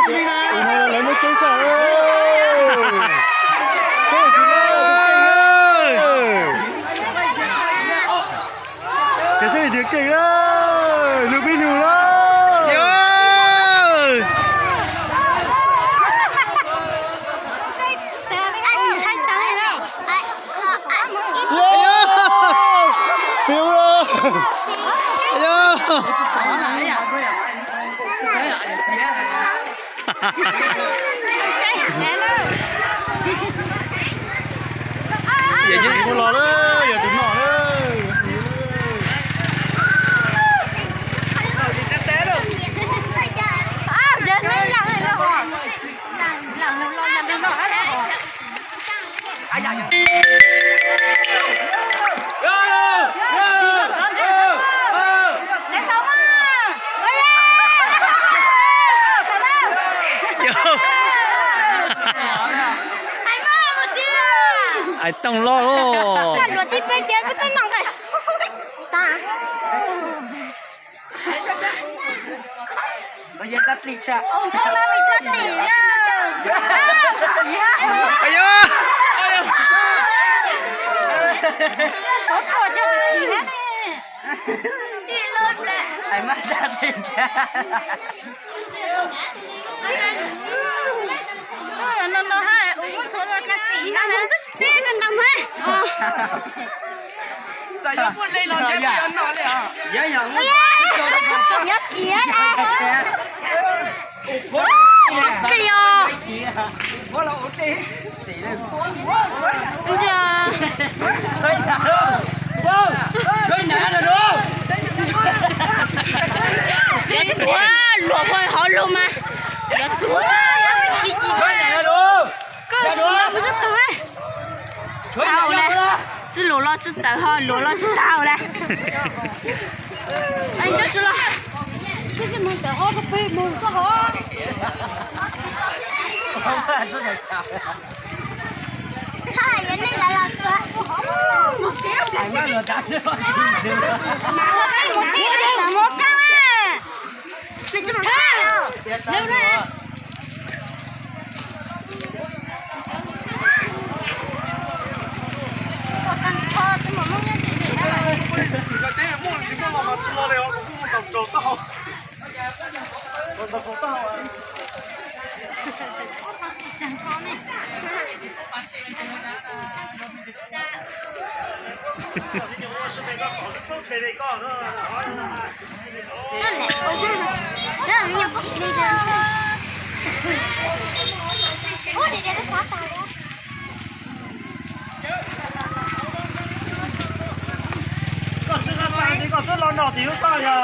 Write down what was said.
Tus no lawv muaj ceeb tsam. Saib tus no tus keej na. Ces saib tias keej na. Lwm peb lug na. Yog yus ua los na, yog tus no na. Ais tooj loj lauj. Yuav tuav luag poj hauv lug mas, yuav tuav. Koj sim no mus tsis tau, tsis tau le, tsis luag los tsis tawm ho luag los tsis tau le. Cov tsis los, mus tawm ho peb mus txog ho. Koj tsis tau tas ces koj twb los noj tim lub toj yog.